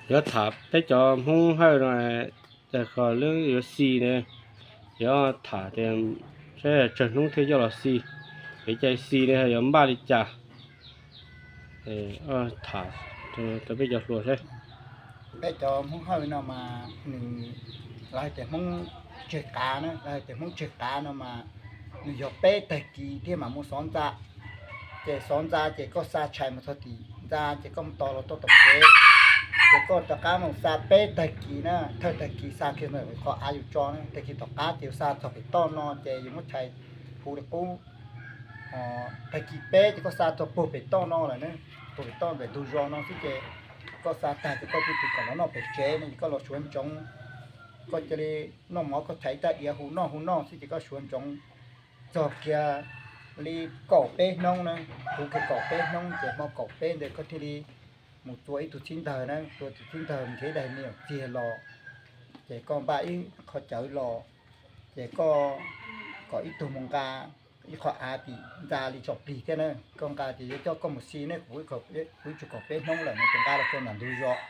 Yuav tham peb cov Hmoob Hawj no, cas kom lub yuav xi ne, yuav tham tias saib tsawg hnub thiaj coj los xi, kev cai xi ne yuav npaj li cas. Tham rau peb cov hluas saib. Peb cov Hmoob Hawj no mas nws, lawv hais tias Hmoob tseg qav na, lawv hais tias Hmoob tseg qav no mas nws yog peb tag kis thiab mam mus xov ntxa. Ces xov ntxa ces koj xa tshais mus txog tim ntxa ces koj mus tos los tau tom kev. Ces koj rov qab mus xa peb tag kis na, thawj tag kis xa kiag ntawm qhov av yus tso na, tag kis tom qab ces yus xa txog pem toj no ces yus muab tshais hu li qub. Tag kis peb ces koj xa txog puag pem toj no lawm na, puag pem toj ntawm ntug zos no xwb ces koj xa tag ces koj cia li kom los noj pem tsev no ces koj los suav ntsoov, koj cia li noj mov koj tshais ib tag diav hu noj hu noj xwb ces koj suav ntsoov txog kiag li kaum peb hnub na, hu kiag kaum peb hnub ces hmo kaum peb ntawd koj thiaj li mus tua ib tug txhib ntawg na, tua tus txhib ntawg nrhiav daim me nyuam txiag los, ces koj npaj ib qho cawv los, ces koj kom ib tug mus nqa ib qho av tim ntxa li tso plig thiab na, koj nqa ces yuav coj koj mus xi ne, kuv ib tsug kaum peb hnub lawm no ces nqa los rau ntawm ntug zos.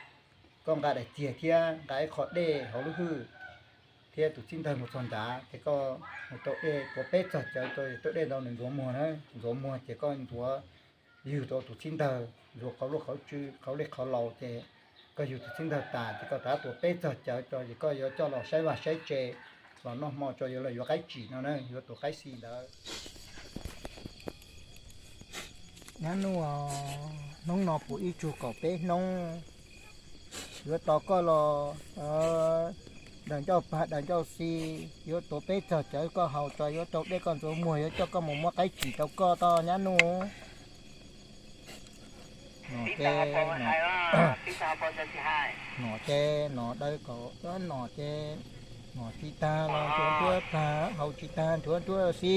Koj nqa daim txiag thiab nqa ib qho dej hauv lub hwj thiab tus txhib ntawg mus txog nrad ces koj mus tau dej, tuav peb txog cawv rau, tau dej ntau nws ntxuav muag na, ntxuav muag ces koj ntxuav, yug rau tus txhib ntawg, ntxuav qhov luaj qhov tsw qhov lej qhov laus ces koj yug tus txhib ntawg tas ces koj rov tuav peb txog cawv rau ces koj yuav coj los saib vaj saib tsev, los noj hmo tso yuav los yuav qaib tsim no na, yuav tus qaib xi ntawd. Nyab nuj, hnub no puv ib tsug kaum peb hnub, yuav tos koj los daws ncauj pag daws ncauj xi, yuav tuav peb txog cawv koj haus tso, yuav rau dej koj ntxuav muag, yuav coj koj mus muab qaib tsim rau koj tau nyab nuj. No ces, no ces no daws kom, no ces no tsis tag los nchuav nchuav plag, haus tsis tag nchuav nchuav xi.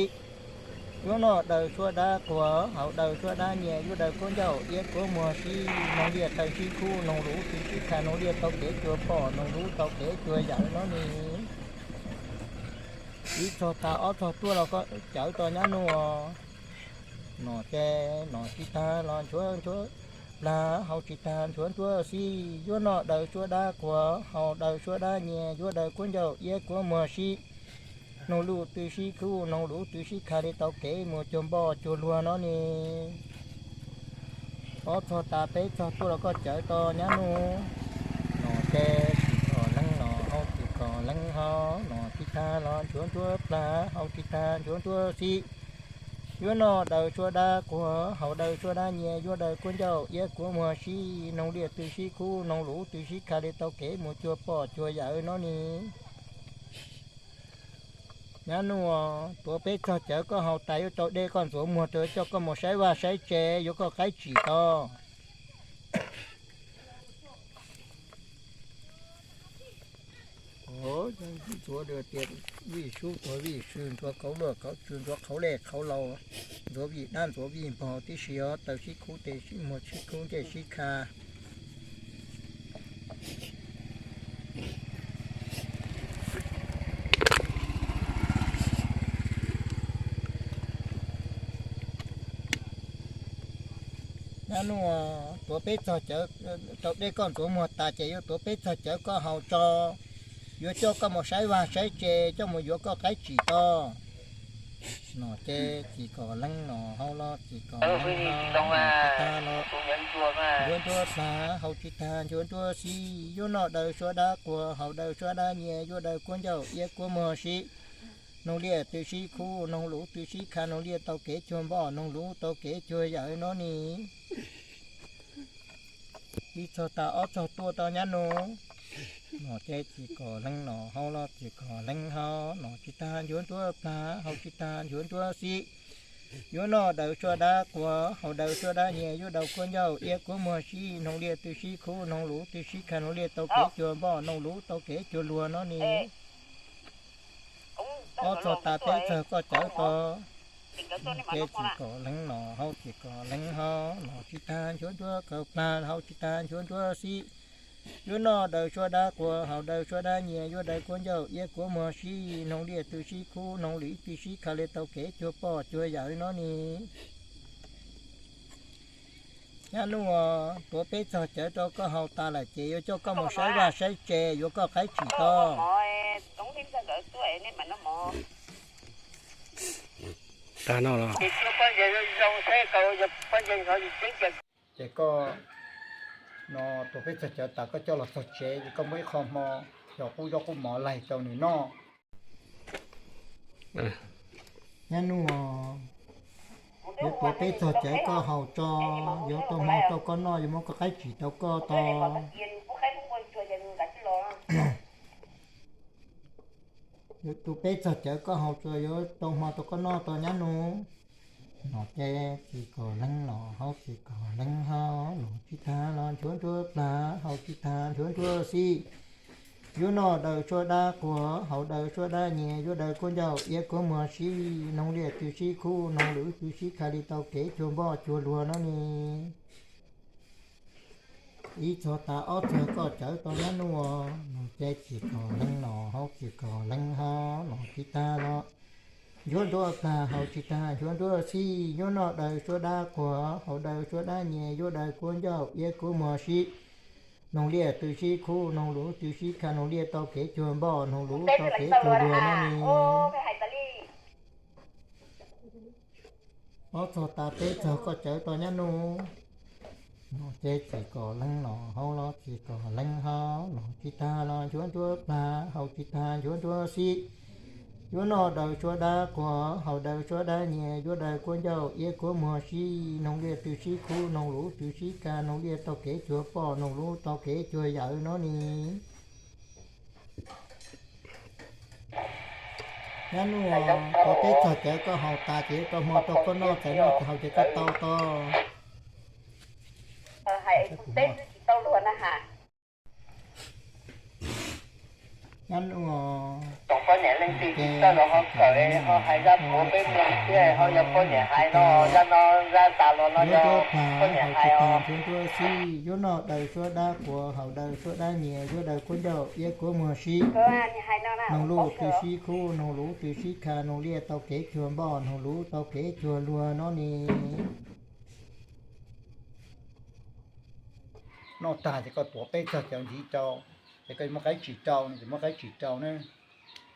Yuav noj daws suab dab quas, haus daws suab dab nyias, yuav daws kuab ncauj iab kuab muag sib, noog liaj taw sib khub, noog luv tw sib kha, noog liaj tau kev cua pom, noog luv tau kev cua yawm no ni. Ib txog tas ob txog tuaj los koj cawv tau nyab nuj. No ces no tsis tag los nchuav nchuav plag, haus tsis tag nchuav nchuav xi. Yuav noj daws suab dab quas, haus daws suab dab nyias, yuav daws kuab ncauj iab kuab muag sib, noog luj tw sib khub, noog luv tw sib kha li tau kev mus cuag npoj cuag luag no ni. Ob txog tas peb txog tuaj los koj cawv tau nyab nuj. No ces tsis kom leej no haus, tsis kom leej haus, no tsis tag los nchuav nchuav plag, haus tsis tag nchuav nchuav xi. Yuav noj daws suab dab quas, haus daws suab dab nyias, yuav daws kuab ncauj iab kuab muag sib, noog liaj tw sib khub, noog luv tw sib kha li tau kev mus cuag poj cuag yawm no ni. Nyab nuj, tuav peb txog cawv koj haus tas yuav rau dej koj ntxuav muag rau coj koj mus saib vaj saib tsev yuav koj qaib tsim tau. Ntxuav tias vij sub tuav vij sw, ntxuav qhauv luaj qhauv tsw, ntxuav qhauv lej qhauv laus, ntxuav vij dab ntxuav vij npog tib si os, taw sib khub tes sib muag sib khub ncej sib kha. Nyab nuj, tuav peb txog cawv, rau dej koj ntxuav muag tas ces yuav tuav peb txog cawv koj haus tso, yuav coj koj mus saib vaj saib tsev, coj mus yuav koj qaib tsim tau. No ces tsis kom leej no haus los tsis kom leej haus, tsis tag los nchuav nchuav plag, haus tsis tag nchuav nchuav xi. Yuav noj daws suab dab quas, haus daws suab dab nyias, yuav daws kuab ncauj iab kuab muag sib, noog liaj tw sib khub, noog luv tw sib kha, noog liaj tau kev cuag npoj, noog luv tau kev cuag yawm no ni. Ib txog tas ob txog tuaj tau nyab nuj. No ces tsis kom leej no haus los tsis kom leej haus, no tsis tag nchuav nchuav plag, haus tsis tag nchuav nchuav xi. Yuav noj daws suab dab quas, haus daws suab dab nyias, yuav daws kuab ncauj iab kuab muag sib, noog liaj tw sib khub, noog luv tw sib kha, noog liaj tau kev cuag npoj, noog luv tau kev cuag luag no ni. Ob txog tas peb txog koj cawv tau. Ces tsis kom leej no haus tsis kom leej haus, no tsis tag nchuav nchuav kaw plag, haus tsis tag nchuav nchuav xi. Yuav noj daws suab dab quas, haus daws suab dab nyias, yuav daws kuab ncauj iab kuab muag sib, noog liaj tw sib khub, noog luv tw sib kha li tau kev cuag poj cuag yawm no ni. Nyab Nuj, tuav peb txog cawv rau koj haus tas lawm ces yuav coj koj mus saib vaj saib tsev, yuav koj qaib tsim tau. Tag no los. Ces koj no tuav peb txog cawv tas koj coj los txog tsev, ces koj muab ib qho hmo coj qub zaub qub mov laig rau nws noj. Nyab Nuj, yuav tuav peb txog cawv koj haus tso, yuav tau hmo rau koj noj, yuav muab koj qaib tsim rau koj tau. Yuav tuav peb txog cawv koj haus tso, yuav tau hmo rau koj noj tau Nyab Nuj. Nom ces tsis kom leej los haus, tsis kom leej haus, nom tsis tag los nchuav nruab plag, haus tsis tag nchuav nruab xib. Yuav noj daws suab dab quas, haus daws suab dab nyias, yuav daws kuab ncauj iab kuab muag sib, noog liaj twm sib khub, noog luv twm sib kha li tau kev cuag npoj cuag luag no ne. Ib txog tas ob txog koj cawv tau Nyab Nuj, nom ces tsis kom leej los haus, tsis kom leej haus, nom tsis tag los nchuav nruab plag, haus tsis tag nchuav nruab xib. Yuav noj daws suab dab quas, haus daws suab dab nyias, yuav daws kuab ncauj iab kuab muag sib, noog liaj twm sib khub, noog luv twm sib kha, noog liaj tau kev cuag npoj, noog luv tau kev cuag luag no ne. Ob txog tas peb txog koj cawv tau Nyab Nuj, nom ces tsis kom leej los haus los tsis kom leej haus, nom tsis tag los nchuav nruab plag, haus tsis tag nchuav nruab xib. Yuav noj daws suab dab quas, haus daws suab dab nyias, yuav daws kuab ncauj iab kuab muag sib, noog liaj twm sib khub, noog luv twm sib kha, noog liaj tau kev cuag poj, noog luv tau kev cuag yawm no ne. Nyab Nuj, tau peb txog cawv koj haus tas ces yuav tau hmo rau koj noj, txawm noj txawm haus ces koj tau tau. Nyab Nuj, poj niam leej twg tsis txawj los ho kawm ho hais zaj puav peb mloog thiab, ho yog poj niam hais no zaj no zaj tas los no yog poj niam hais os. Nchuav nruab xib, yuav noj daws suab dab quas, haus daws suab dab nyias, yuav daws kuab ncauj iab kuab muag sib, noog luv twm sib khub, noog luv twm sib kha, noog liaj tau kev cuag npoj, noog luv tau kev cuag luag no ne. Noj tag ces koj tuav peb txog cawv ntxiv rau, ces koj muab qaib tsim rau, ces muab qaib tsim rau na.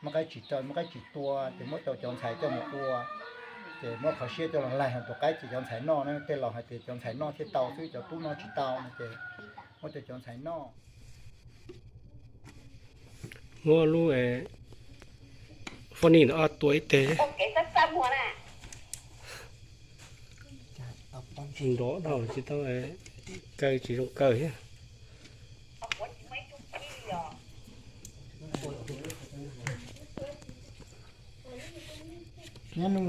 Muab qaib tsim rau, muab qaib tsim tua, ces muab rau cov ntxhais coj mus ua, ces muab qhov siab coj los laig rau tus qaib ces cov ntxhais noj na. Tej laus hais tias cov ntxhais noj thiaj tau xwb, cov tub noj tsis tau no, ces muab rau cov ntxhais noj. Muab lub fo ni ntawm ob tua ib teg. Nrov dhau tsis tau, kaw tsis zoo kaw thiab. Nyab Nuj,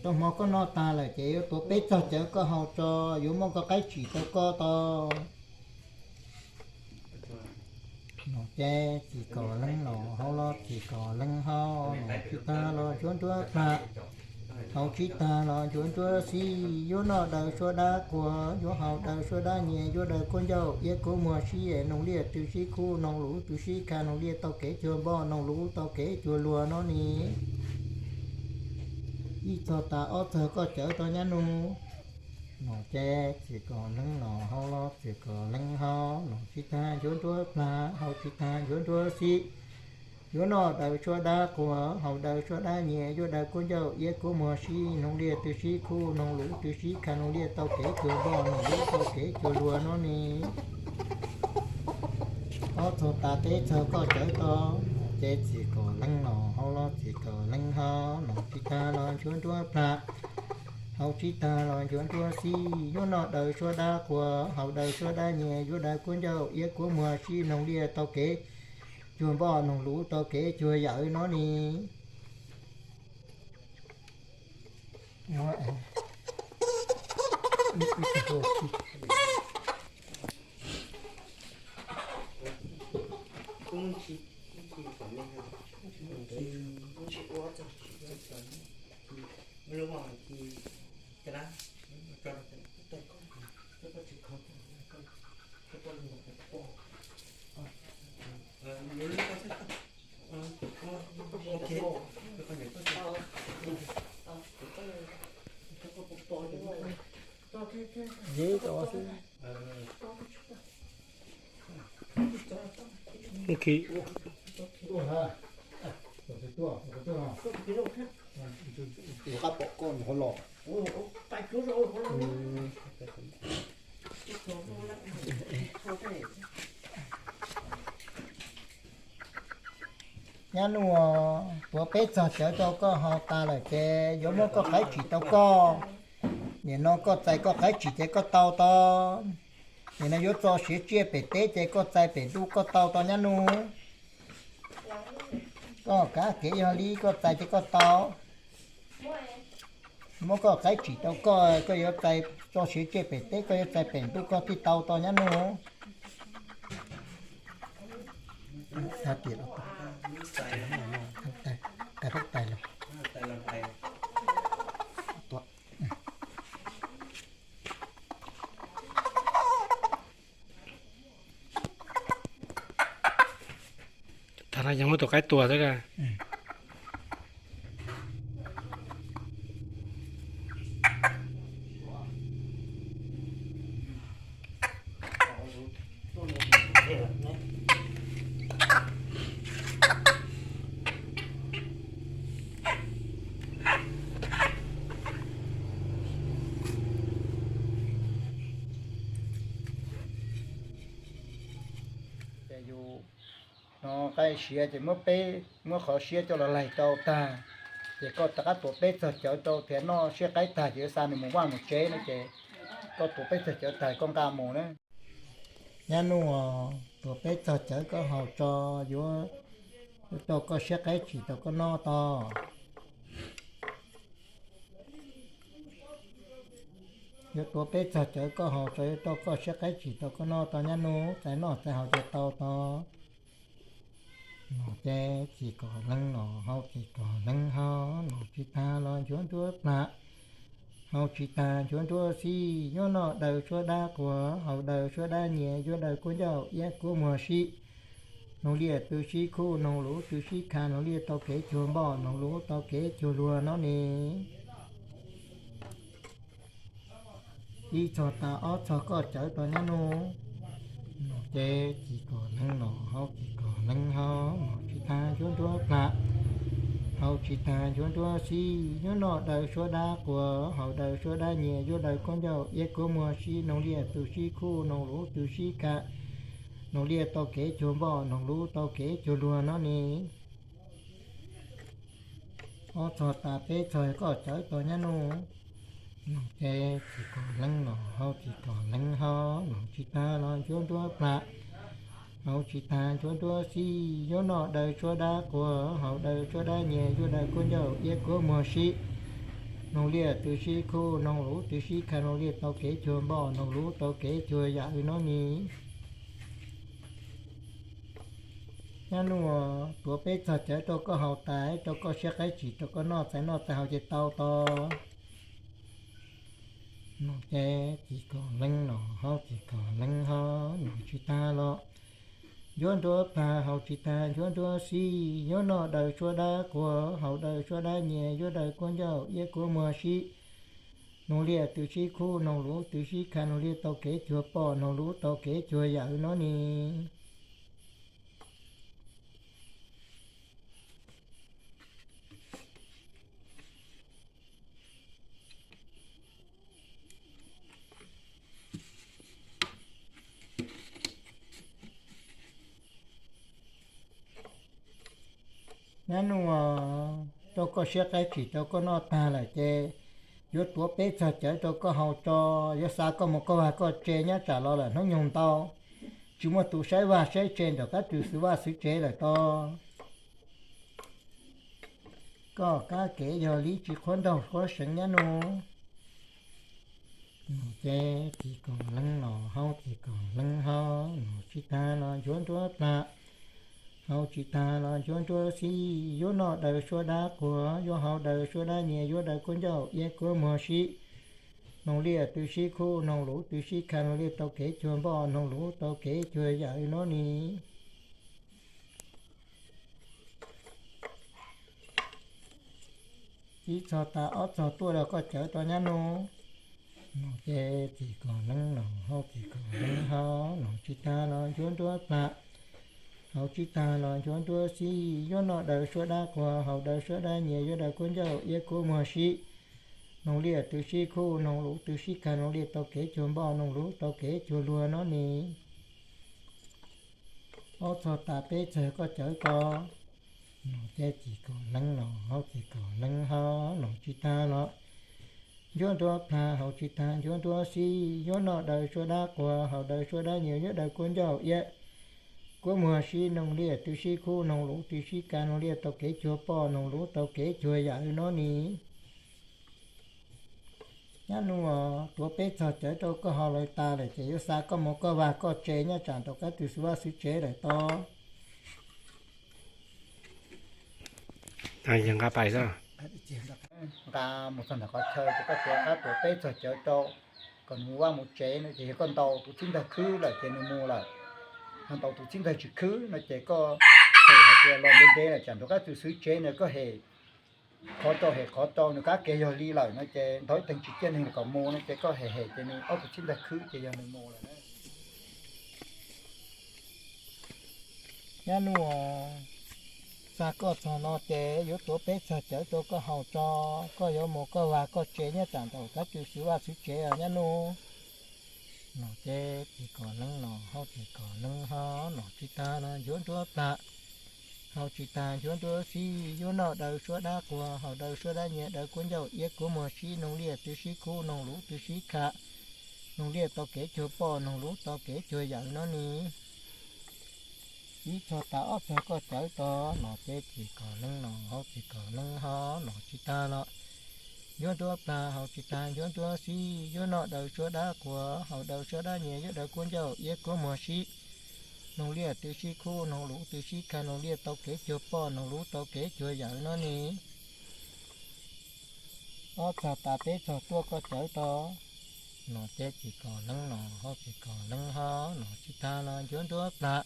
tau hmo koj noj tag lawm ces yuav tuav peb txog cawv koj haus tso, yuav muab koj qaib tsim rau koj tau. Nom ces tsis kom leej los haus los tsis kom leej haus, nom tsis tag los nchuav nruab plag, haus tsis tag los nchuav nruab xib. Yuav noj daws suab dab quas, yuav haus daws suab dab nyias, yuav daws kuab ncauj iab kuab muag sib, noog liaj twm sib khub, noog luv twm sib kha, noog liaj tau kev cuag npoj, noog luv tau kev cuag luag no ne. Ib txog tas ob txog koj cawv tau Nyab Nuj. Nom ces tsis kom leej los haus los tsis kom leej haus, nom tsis tag nchuav nruab plag, haus tsis tag nchuav nruab xib. Yuav noj daws suab dab quas, haus daws suab dab nyias, yuav daws kuab ncauj iab kuab muag sib, noog liaj twm sib khub, noog luv twm sib kha, noog liaj tau kev cuag npoj, noog luv tau kev cuag luag no ne. Ob txog tas peb txog koj cawv tau, ces tsis kom leej los haus los tsis kom leej haus, nom tsis tag los nchuav nruab plag, haus tsis tag los nchuav nruab xib. Yuav noj daws suab dab quas, haus daws suab dab nyias, yuav daws kuab ncauj iab kuab muag sib, noog liaj tau kev cuag npoj, noog luv tau kev cuag yawm no ne. Mus khi. Ua qab pom koj mus hauv los. Nyab Nuj, tuav peb txog cawv rau koj haus tas lawm ces yuav muab koj qaib tsim rau koj. Nim no koj txais koj qaib tsim ces koj tau tod. Nim no yuav tso siav tsiaj pem teb ces koj txais pem ntuj koj tau tod Nyab Nuj. Koj kav kev yog li koj txais ces koj tau. Muab koj qaib tsim rau koj, koj yuav txais tso siav tsiaj pem teb, koj yuav txais pem ntuj koj thiaj tau tod Nyab Nuj. Tais, tais los. Tag no yog muab tus qaib tua xwb a. Ces yus no qaib siav ces muab peb, muab qhov siab coj los laig rau tag, ces koj rov qab tuav peb txog cawv rau thiab noj siab qaib tag ces yuav xa nws mus vaj mus tsev no ces koj tuav peb txog cawv tag koj nqa mus na. Nyab Nuj, tuav peb txog cawv koj haus tso, yuav, yuav rau koj siab qaib tsim rau koj noj tod. Yuav tuav peb txog cawv koj haus tso, yuav rau koj siab qaib tsim rau koj noj tod Nyab Nuj, txais noj txais haus ces tau tod. Nom ces txiv kom leej los haus, txiv kom leej haus, nom tsis tag los ncuav nruab plam, haus tsis tag ncuav nruab xib, yuav noj daws suab dab quas, haus daws suab dab nyias, yuav daws kuab ncauj iab kuab muag sib. Noog liaj tw sib khuj, noog luv tw sib kha, noog liaj tau kev cuag npoj, noog luv tau kev cuag luag no ne. Ib txog tas ob txog koj cawv tod Nyab Nuj. Nom ces txiv kom leej los haus, txiv kom leej haus, nom tsis tag ncuav nruab plam, haus tsis tag ncuav nruab xib, yuav noj daws suab dab quas, haus daws suab dab nyias, yuav daws kuab ncauj iab kuab muag sib, noog liaj tw sib khuj, noog luv tw sib kha, noog liaj tau kev cuag npoj, noog luv tau kev cuag luag no ne. Ob txog tas peb txog koj cawv tod Nyab Nuj. Nom ces txiv kom leej los haus, txiv kom leej haus, nom tsis tag los ncuav nruab plam, haus tsis tag ncuav nruab xib, yuav noj daws suab dab quas, haus daws suab dab nyias, yuav daws kuab ncauj iab kuab muag sib. Noog liaj tw sib khuj, noog luv tw sib kha, noog liaj tau kev cuag npoj, noog luv tau kev cuag yam no ne. Nyab Nuj, tuav peb txog cawv rau koj haus tas, rau koj siab qaib tsim rau koj noj, txais noj txais haus ces tau tod. Nom ces txiv kom leej los haus, txiv kom leej haus, nom tsis tag los ncuav nruab plam, haus tsis tag ncuav nruab xib, yuav noj daws suab dab quas, haus daws suab dab nyias, yuav daws kuab ncauj iab kuab muag sib. Noog liaj tw sib khuj, noog luv tw sib kha, noog liaj tau kev cuag npoj, noog luv tau kev cuag yam no ne. Nyab Nuj, rau koj siab qaib tsim rau koj noj tag lawm ces yuav tuav peb txog cawv rau koj haus tso, yuav xa koj mus koj vaj koj tsev, nyob tsam los lawm hnub nyoog ntau, tsis muaj tus saib vaj saib tsev nram qab rwg xwv vaj xwv tsev lawm tod. Koj kab kev yog li tsis qhuab nraug qhuab seev Nyab Nuj. Nom ces txiv kom leej los haus, txiv kom leej haus, nom tsis tag los ncuav nruab plam, haus tsis tag los ncuav nruab xib, yuav noj daws suab dab quas, yuav haus daws suab dab nyias, yuav daws kuab ncauj iab kuab muag sib. Noog liaj tw sib khuj, noog luv tw sib kha, noog liaj tau kev cuag npoj, noog luv tau kev cuag yam no ne. Ib txog tas ob txog tuaj rau koj cawv tod Nyab Nuj. Nom ces txiv kom leej los haus, txiv kom leej haus, nom tsis tag los ncuav nruab plam, Haus tsis tag los ncuav nruab xib, yuav noj daws suab dab quas, haus daws suab dab nyias, yuav daws kuab ncauj iab kuab muag sib. Noog liaj twb sib khub, noog luv twb sib kha, noog liaj tau kev cuag npoj, noog luv tau kev cuag luag no ne. Ob txog tas peb txog koj cawv to, no ces tsis kom leeb no, haus tsis kom leeb ho, no tsis tag los ncuav nruab plag, haus tsis tag ncuav nruab xib, yuav noj daws suab dab quas, haus daws suab dab nyias, yuav daws kuab ncauj iab kuab muag sib. Noog liaj twb sib khub, noog luv twb sib kha, noog liaj tau kev cuag poj, noog luv tau kev cuag yawm no ne. Nyab nuj, tuav peb txog cawv rau koj haus lawm tas lawm ces yuav xa koj mus koj vaj koj tsev nyob tsam nraum kab tw xwb vaj xwb tsev lawm to. Nqa pais xwb. Nqa mus txog ntawm qhov chaw ces koj tuav qab tuav peb txog cawv rau kom nws mus vaj mus tsev no ces yog koj ntaus tus txhib ntawg khwb lawm ces nws mus lawm. Ho ntaus tus txhib ntawg tsis khwb no ces koj hem hais tias los ntev ntev lawm tsam nraum kab tw xwb tsev no koj hem qhov rau hem qhov rau nws kab ke yog li lawm no ces ntaus ib teeg tsis ciaj neeg kom mus no ces koj hem hem ces nws ob tus txhib ntawg khwb ces yog nws mus lawm na. Nyab nuj, xa koj txog no ces yuav tuav peb txog cawv rau koj haus tso, koj yuav mus koj vaj koj tsev nyob tsam nraum kab tw xwb vaj xwb tsev os nyab nuj. No ces tsis kom leeb no, haus tsis kom leeb ho, no tsis tag los ncuav nruab plag, haus tsis tag ncuav nruab xib, yuav noj daws suab dab quas, haus daws suab dab nyias, daws kuab ncauj iab kuab muag sib. Noog liaj twb sib khub, noog luv twb sib kha, noog liaj tau kev cuag poj, noog luv tau kev cuag yawm no ne. Ib txog tas ob txog koj cawv to, no ces tsis kom leeb no, haus tsis kom leeb ho, no tsis tag los ncuav nruab plag, haus tsis tag ncuav nruab xib, yuav noj daws suab dab quas, haus daws suab dab nyias, yuav daws kuab ncauj iab kuab muag sib. Noog liaj twb sib khub, noog luv twb sib kha, noog liaj tau kev cuag poj, noog luv tau kev cuag yawm no ne. Ob txog tas peb txog tuaj koj cawv to, no ces tsis kom leeb no, haus tsis kom leeb ho, no tsis tag los ncuav nruab plag,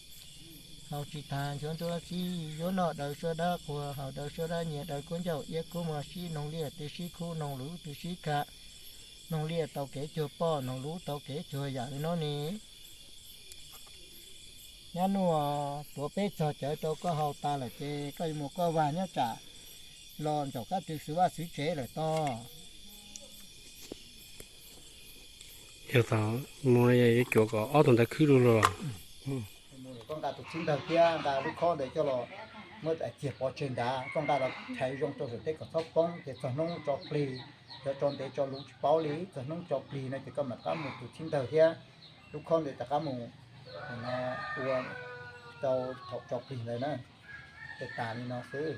haus tsis tag ncuav nruab xib, yuav noj daws suab dab quas, haus daws suab dab nyias, daws kuab ncauj iab kuab muag sib. Noog liaj twb sib khub, noog luv twb sib kha, noog liaj tau kev cuag poj, noog luv tau kev cuag yawm no ne. Nyab nuj, tuav peb txog cawv rau koj haus tas lawm ces koj yuav mus koj vaj nyob tsam los nraum kab tw xwb vaj xwb tsev lawm to. Yog thaum mus no yuav cuav kom ob tug ntawd khwb lug lug los? Koj nqa tus txhib ntawg thiab nqa lub khob ntawd coj los muab txiag pov tseg nrad, koj nqa los thaiv zoo rau saum teb kom txhob poob ces txog hnub tso plig, yog tso ntev tso luv tsis paub li, txog hnub tso plig no ces koj mam rov qab mus tus txhib ntawg thiab lub khob ntawd rov qab mus ua rau thaum tso plig ntawd na. Ces tas li no xwb.